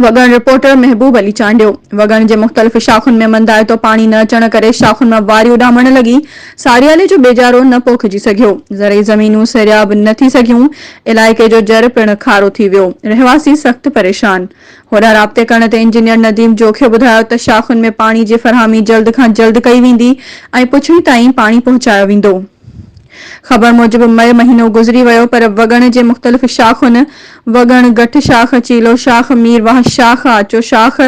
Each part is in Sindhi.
وڳڻ، رپورٽر، محبوب علي چانڊيو، وڳڻ جي مختلف شاخن ۾ مندائتو پاڻي نه اچڻ ڪري شاخن مان واري اڏامڻ لڳي، ساريالي جو ٻيجارو نه پوکجي سگهيو، زرعي زمينون سرياب نه ٿي سگهيون، علائقي جو جر پڻ کارو ٿي ويو، رهواسي سخت پريشان. هوڏانهن رابطي ڪرڻ تي انجنيئر نديم جوکيو ٻڌايو ته شاخن ۾ پاڻي جي فراهمي جلد کان جلد ڪئي ويندي ۽ پڇڙي تائين پاڻي پهچايو ويندو. خبر موجب مئي مهينو گذري ويو پر وڳڻ جي مختلف شاخن وڳڻ، گٺ شاخ، چيلو شاخ، مير واهه شاخ، آچو شاخ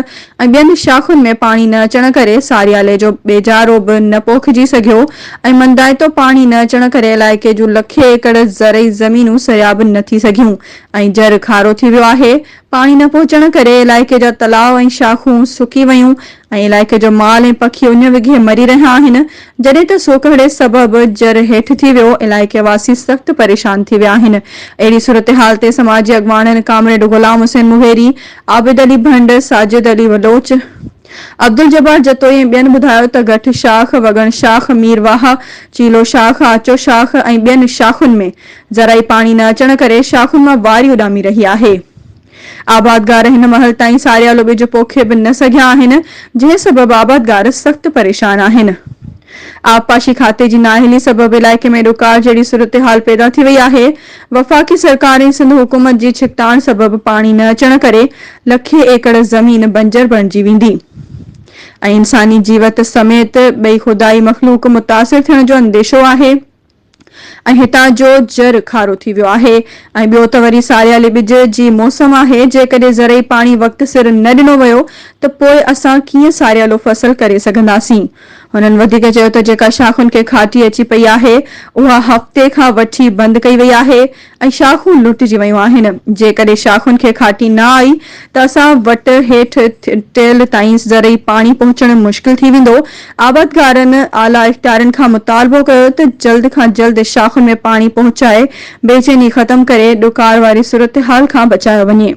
۽ ٻين شاخن ۾ پاڻي نه اچڻ ڪري ساريالي جو ٻيجارو به نه پوکجي سگهيو ۽ مندائتو پاڻي نه اچڻ ڪري علائقي جون لکين ايڪڙ زرعي زمينون سرياب نه ٿي سگهيون ۽ جر کارو ٿي ويو آهي. پاڻي نه پهچڻ ڪري علائقي جا تلاء ۽ شاخون سڪي ويون ۽ علائقي جو مال ۽ پکي اڃ وگهي مري رهيا آهن، جڏهن ته سوڪهڙي سبب جر هيٺ ٿي ويو، علائقي واسي سخت پريشان ٿي ويا آهن، اهڙي صورتحال تي سماجي اڳواڻن ڪامريڊ غلام حسين مغيري، عابد علي ڀنڊ، ساجد علي بلوچ، عبدالجبار جتوئي ۽ ٻين ٻڌايو ته گٺ شاخ، وڳڻ شاخ، مير واهه، چيلو شاخ، آچو شاخ ۽ ٻين شاخن ۾ زرعي پاڻي نه اچڻ ڪري شاخن مان واري اڏامي رهي آهي. آبادگار هن مهل تائين ساريالو ٻج پوکي به نه سگهيا آهن، جنهن سبب آبادگار سخت پريشان آهن. آبپاشي کاتي جي نااهلي سبب علائقي ۾ ڏڪار جهڙي صورتحال پيدا ٿي وئي آهي. وفاقي سرڪار ۽ سنڌ حڪومت جي ڇڪتاڻ سبب پاڻي نه اچڻ ڪري لکين ايڪڙ زمين بنجر بڻجي ويندي ۽ انساني جيوت سميت ٻئي خدائي مخلوق متاثر ٿيڻ جو انديشو آهي. ۽ هتان جو جر کارو ٿي ويو آهي ۽ ٻيو ته وري ساريالي ٻج جي موسم آهي جيڪڏهن زرعي پاڻي وقت سر نه ڏنو ويو ته پوء اسان ڪيئن ساريالو فصل ڪري سگهنداسين هنن وڌيڪ چيو ته جيڪا شاخن کي کاٽي اچي پئي آهي اها هفتي کان وٺي بند ڪئي وئي آهي ۽ شاخون لٽجي ويون آهن، جيڪڏهن شاخن کي کاٽي نه آئي ته اسان وٽ هيٺ ٽيل تائين زرعي پاڻي پهچڻ مشڪل ٿي ويندو، آبادگارن اعليٰ اختيارين کان مطالبو ڪيو ته جلد کان جلد شاخن ۾ پاڻي پهچائي بيچيني ختم ڪري ڏڪار واري صورتحال کان بچايو وڃي.